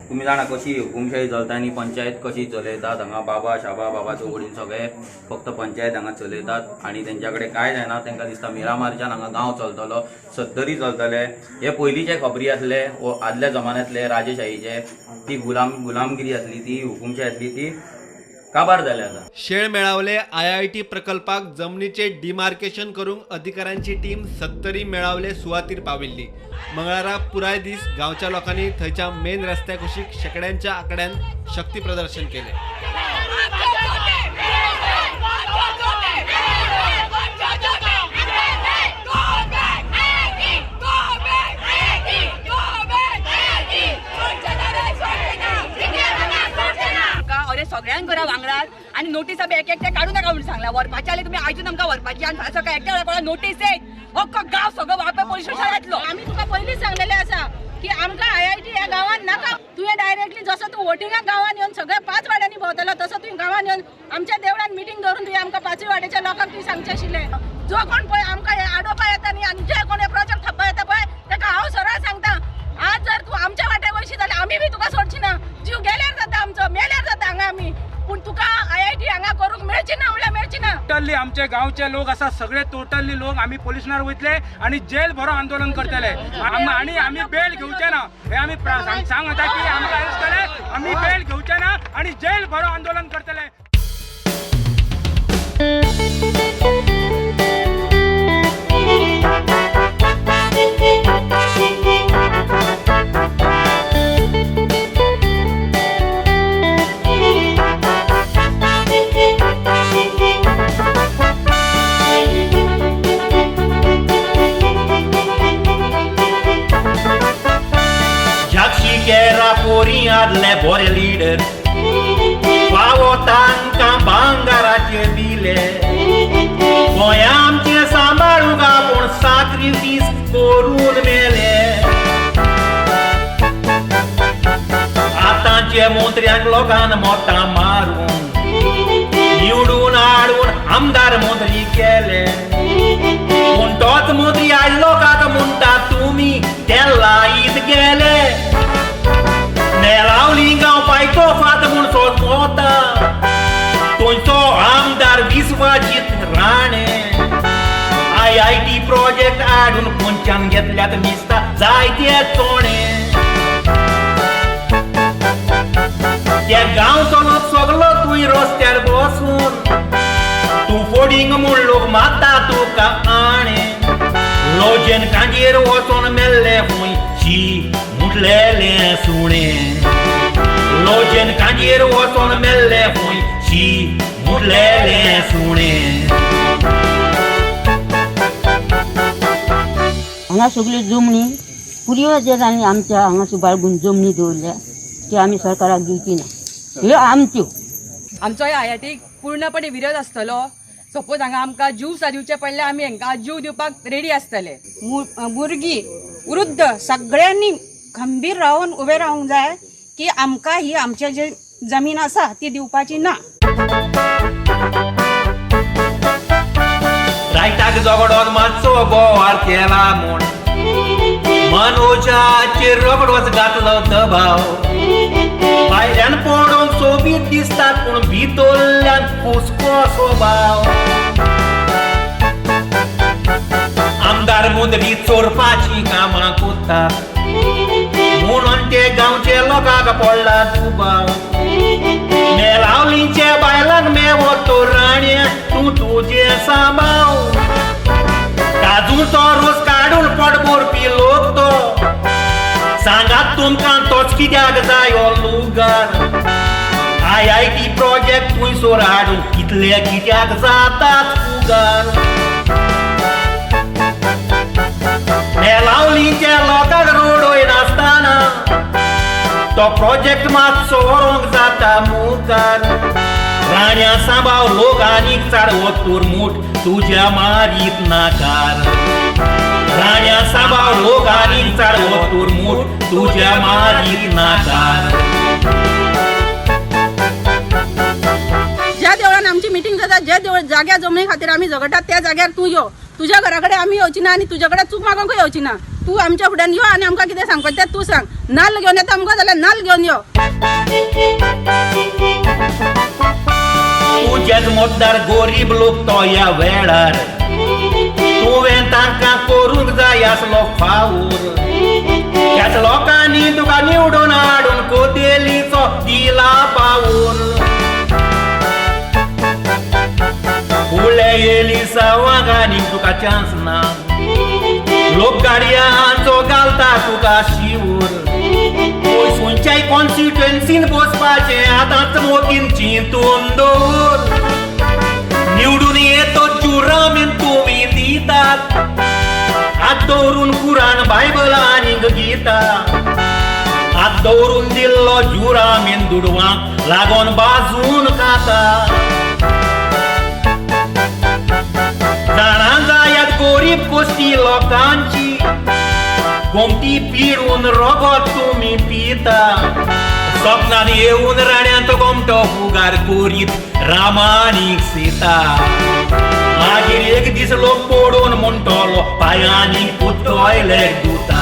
तुमी जाणा कशी हुकुमशाही चलता आनी पंचायत कशी चलयतात हांगा. बाबा शाबा बाबाचो वडील सगळे फक्त पंचायत हांगा चलयतात आनी तेंच्या कडेन कांय जायना. तांकां दिसता मिरामारच्यान हांगा गांव चलतलो, सत्तरी चलतले. हे पयलींचे खबरी आसले आदल्या जमान्यांतले राजेशाहीचे. ती गुलामगिरी आसली, ती हुकुमशाही आसली, ती काबार जाल्या आतां. शेळ मेळावले आयआयटी प्रकल्पाक जमनीचे डिमार्केशन करूंक अधिकाऱ्यांची टीम सत्तरी मेळावले सुवातीर पाविल्ली. मंगळारा पुराय दीस गांवच्या लोकांनी थंयच्या मेन रस्त्या कुशीक शेकड्यांच्या आकड्यान शक्ती प्रदर्शन केले. अरे सगळ्यांक घरा वांगडात आनी नोटीस बी एक एकटे काडू नाका म्हणून सांगला. व्हरपाचे आले तुमी आयजून आमकां व्हरपाची आनी फाल्यां सकाळी एकट्या कोणा नोटीस येत अख्खो गांव सगळो वापर पोलीस स्टेशनार येतलो. आमी तुका पयलींच सांगलेलें आसा की आमकां आयआयटी ह्या गांवांत नाका. तुवें डायरेक्टली जसो तूं वोटिंगाक गांवांत येवन सगळ्या 5 वाड्यांनी भोंवतलो तसो तुवें गांवांत येवन आमच्या देवळान मिटींग दवरून तुवें आमकां 5 वाड्याच्या लोकांक तुवें सांगचें आशिल्लें. जो कोण पळय आमकां हे आडोवपा येता न्ही आनी जे कोण हे प्रोजेक्ट थापपा येता पळय ताका हांव सरळ सांगता, आज जर तूं आमच्या वाट्याक वयशी जाल्यार आमी बी तुका सोडची ना. जीव गेल्यार जाता आमचो, मेल्यार जाता हांगा आमी, पूण तुका आयआयटी हांगा करूंक मेळची ना म्हणल्यार मेळची ना. टोटली आमचे गांवचे लोक आसा सगळे टोटली लोक आमी पोलिशनार वयतले आनी जेल भरो आंदोलन करतले. आनी आमी बेल घेवचे ना हे आमी सांगता की आमकां अरेस्ट केले, आमी बेल घेवचे ना आनी जेल भरो आंदोलन करतले. झाक्षी केरा पोरी आदले बरे लिडर फावो तांकां भांगराचे दिले. गोंय आमचें सांबाळूंक आपूण साक्रिफीस करून मेले. आतांचे मंत्र्यांक लोकान मोटां मारून निवडून हाडून आमदार मंत्री केले. पूण तोच मंत्री आयज लोकांक म्हणटा तुमी ते लायत गेले. मेलावली गांव पायतो फात म्हूण सोदता थंयचो आमदार विस्वाजीत राणे. आयआयटी प्रोजेक्ट हाडून खंयच्यान घेतल्यात दिसता जायते चोणे. त्या गांवचो लोक सगलो तुय रस्त्यार बसून तूं फोडींग म्हूण लोक मारता तुका आणे. लॉजेन कांजेर वचोन मेल्ले फूंय शी मुटलेले सुणे. लॉजेन कांजेर वचोन मेल्ले फूंय शी मुटलेले सुणे. हांगा सगल्यो जमनी पुर्वजांनी आनी आमच्या हांगा बाळगून जमनी दवरल्या त्यो आमी सरकाराक दिवची ना, ह्यो आमच्यो. आमचो आयआयटीक पूर्णपणे विरोध आसतलो. सपोज हांगा आमकां जीव सुद्दां दिवचे पडले आमी हांकां जीव दिवपाक रेडी आसतले. भुरगीं वृद्ध सगळ्यांनी खंबीर रावन उबे रावंक जाय की आमकां ही आमचे जे जमीन आसा ती दिवपाची ना. रायटाक झगडोन मातसो बोवाळ केला म्हूण मनोजाचेर रोखडोच घातलो दबाव. भायल्यान पळोवंक सोबीत दिसतात पूण भितरल्यान कुसको स्वभाव. आमदार मंत्री चोरपाची कामां करतात म्हणून ते गांवचे लोकांक पडला दुबाव. मेलावलींचे बायलांक मेवो तो राण्या तूं तुजें सांबाव. काजूचो रोस काडून पोट भरपी लोक तो सांगात तुमकां तोच कित्याक जायो लुगार. आयआयटी प्रोजेक्ट थंयसर हाडून कितले कित्याक जातात फुगार. मेलावलींच्या लोकांक रोडय नासतना तो प्रोजेक्ट मातसो व्हरूंक जाता मुखार. राण्या सांबाव लोक आनीक चड वतूर मूठ तुज्या मारीत नाकार. राण्या सांबाव लोक आनीक चड वतूर मूठ तुज्या मारीत नाकार. ज्या देवळान आमची मिटींग जाता, ज्या देवळ जाग्या जमनी खातीर आमी झगडटात त्या जाग्यार तूं यो. तुज्या घरा कडेन आमी येवची ना आनी तुज्या कडेन चूक मागोंकूय येवची ना. तूं आमच्या फुड्यान यो आनी आमकां कितें सांगपाचें तें तूं सांग. नाल्ल घेवन येता आमकां जाल्यार नाल्ल घेवन यो. तुजेच मतदार गोरीब लोक तो ह्या वेळार तुवें तांकां करूंक जाय आसलो फावूर. ह्याच लोकांनी तुका निवडून हाडून कोदेलीचो दिला पावूर. फुडले येयली सवांक आनीक तुका चान्स ना. लोक गाडयांचो घालता तुका शिवूर. पयस खंयच्याय कॉन्स्टिट्युएन्सीन बसपाचें आतांच मोतीन चिंतून दवर. निवडून येतो जुरामेन तुमी दितात हात दवरून कुराण बायबल आनीक गीता. हात दवरून दिल्लो जुरामेन दुडवांक लागोन बाजून खाता. जाणां जायात गोरीब कोश्टी लोकांची गोमटी पिळून रगत तुमी पिता. सपनान येवन राण्यांत गोमटो फुगार करीत रामानीक सीता. मागीर एक दीस लोक पडून म्हणटलो पायांनी पुतयले दुता.